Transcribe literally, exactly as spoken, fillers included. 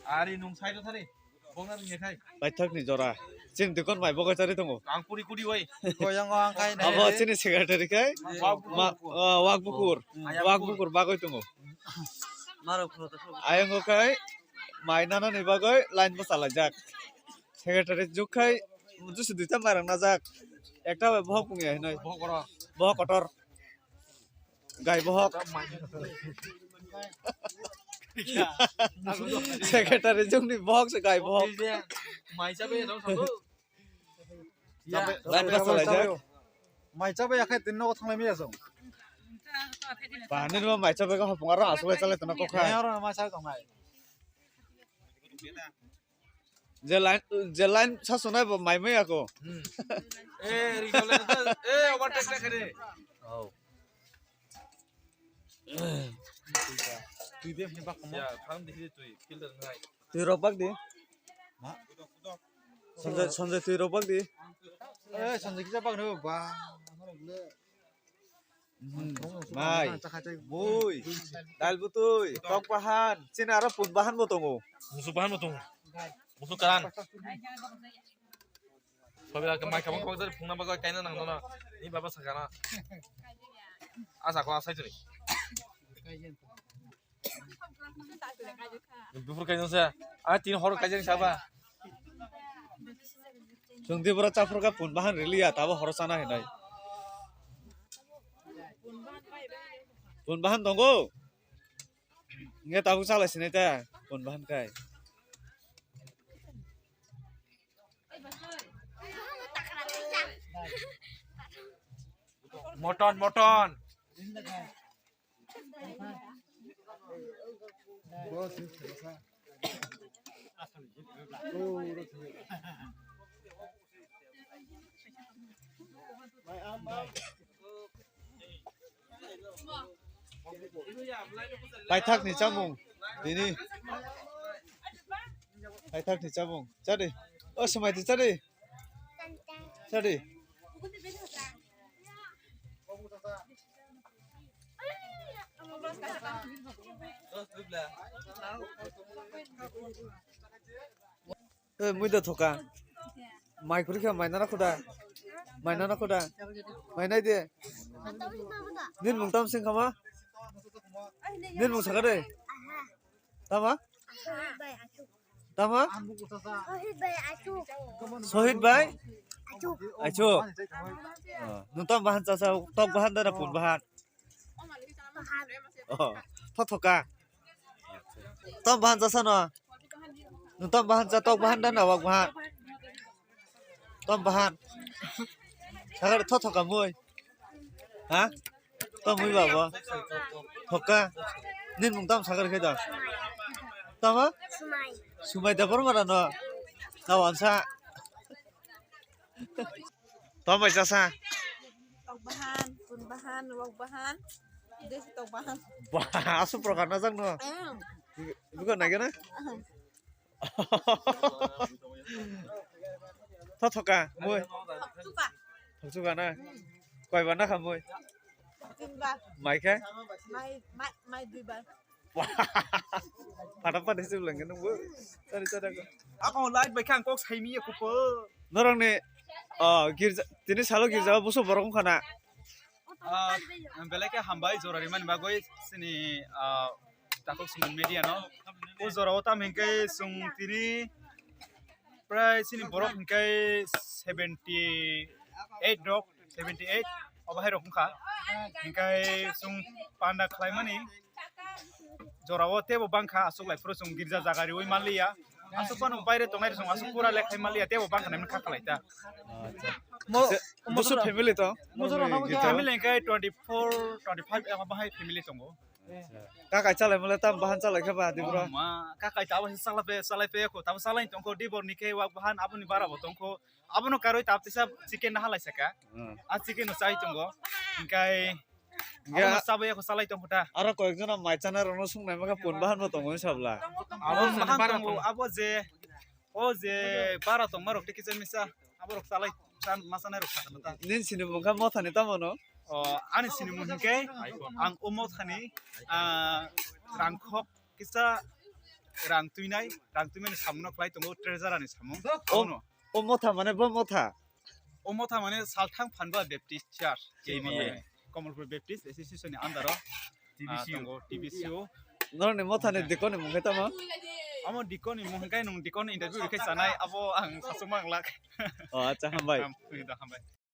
Ari nung sai do thari. Bongna nung yakhai. Paithak ni jora. Chini dukon mai bogai chari tongo. Ang puri kudi wai. Koyang ang kai nai. Abo chini secretary kai. Wak bukur. Ma, ah, wak bukur. Hmm. Wak bukur bagoi tongo. Maro photo. Ayang kai mai nana ni bagoi line bo salajak. Secretary juk khai jusu duita mairang najak. Ekta bai bohok pungya hinoi. Bohok kotor. Bohok kotor. Gai bohok. Secretary jungni bohok se gai bohok. Mai chabe no sabo. Chabe, chabe, chabe, chabe. Mai chabe akhai tin nogo thanglai maya song. Pani ro mai chabe ko hopung aro asuk lai chalai tona kokha. Mai aro mai chabe tongnai. Je line, je line sa sunai bo mai mai ako. Hmm. Eh, ri kole to, eh, overtake na khare. Oh. Tui be hini bak mo. Ya, phang di hini tui, filter ngai. Tui rok bak di. Ma? Sanjay, Sanjay tui rok bak di. Eh, Sanjay kisa bak no ba. Hmm, mai. Bui. Dal butui. Tok bahan. Chini aro pun bahan bo tongo. Musuk bahan bo tongo. Musuk karan. Pabila ke mai kabang kabang dari phungna bagwi kaina nang nana. Ni baba sakana. Asa ko asai jori. Before kaijang sa, ah, tin hor kaijang saba. Chwng di bora chaphur ka pun bahan riliya, tabo hor sana hinai. Pun bahan tongo. Nge tabuk chala sinai ta, pun bahan kai. Moton, moton. Paithak ni chamung tini. Paithak ni chamung. Chadi. O, swmai di chadi. Chadi. Eh, mui da thoka. Mai kuri kha, mai nana khuda. Mai nana khuda. Mai nai de. Nin mung tam sing khama? Nin mung saka de. Tama? Tama? Sohit bai Achuk. Sohit bai? Achuk. Achuk. Oh, nung tam bahan chasa, tok bahan dana pun bahan. Bahan. Oh, tho thoka. Tam bahan chasa no. Nung tam bahan cha, tok bahan dana wak bahan. Tam bahan. Sagar tho thoka mui. Ha? Tam mui babo. Thoka. Nin mung tam sagar khe da. Tama? Sumai. Sumai da bor mara no. Tawang sa. Tamo bai chasa. Tok bahan, pun bahan, wak bahan. Desi tok bahan. Bah, asu prokar na jang no. Em. Bukan lagi na? Em. Tho thoka, mui. Thokchuka. Thokchuka na. Koi ba na kha mui. Tin ba. Mai khe? Mai, mai, mai dui ba. Wah. Pada pada sih bilang kan bu. Sorry, sorry aku. Ako light bai khang kok sai mi aku po. Norong ni, oh, girja, tini salo girja busu borok khana. Ah, belai khe hambai jora rimani bagwi sini, ah, Takhuk Suman Media no. O jora o tam hinkhe sung tini prai sini borok hinkhe seventy eight rok, seventy eight obo hai rok wngkha. Hinkhe sung panda khlaimani jora o tebo bangkha, aswk lai phuru sung girja jaga riwi manliya. Aswk phano baire tongnai rok sung aswk pura le khai manliya, tebo bangkha nai kha khlai ta. Mo, busu family to? Family hingke twenty four, twenty five eba bahai family tongo. Kakai chalai mole tam bahan chalai khe ba di bro. Ma, kakai ta abo chalai pe, chalai pe ko, ta chalai tongko di bor ni khe wak bahan aboni bara bo tongko. Abono karwi ta tisa chicken na halai saka. A chicken no chai tongo. Hingkai Hingke abono chabwi eko chalai tongkho ta. Aro koyek jona mai chana rokno sung nai maka pun bahan bo tongo sabla. Abo bahan tongo, abo je, o je bara tongma rok tei kisa misa, abo rok chalai chan, ma chanai rok sakha ta. Nini sini mungkha mothani tamo no? O, ani sini mung hinkhe ang o mothani, ah, rangkhok kisa rang twinai, rang twimani samungno khlai tongo, treasurer ni samung. O motha mane bo motha. O motha mane Salthang Phanba Baptist Church, K B A, Komolpur Baptist Association ni under o, ah, tongo, T B C O. Norokni mothani dikoni mung khe tamo? Amo dikoni mung khe nung dikon interview rikhe sanai, abo ang sasuk mang lak. O acha, hambai. Am, hambai.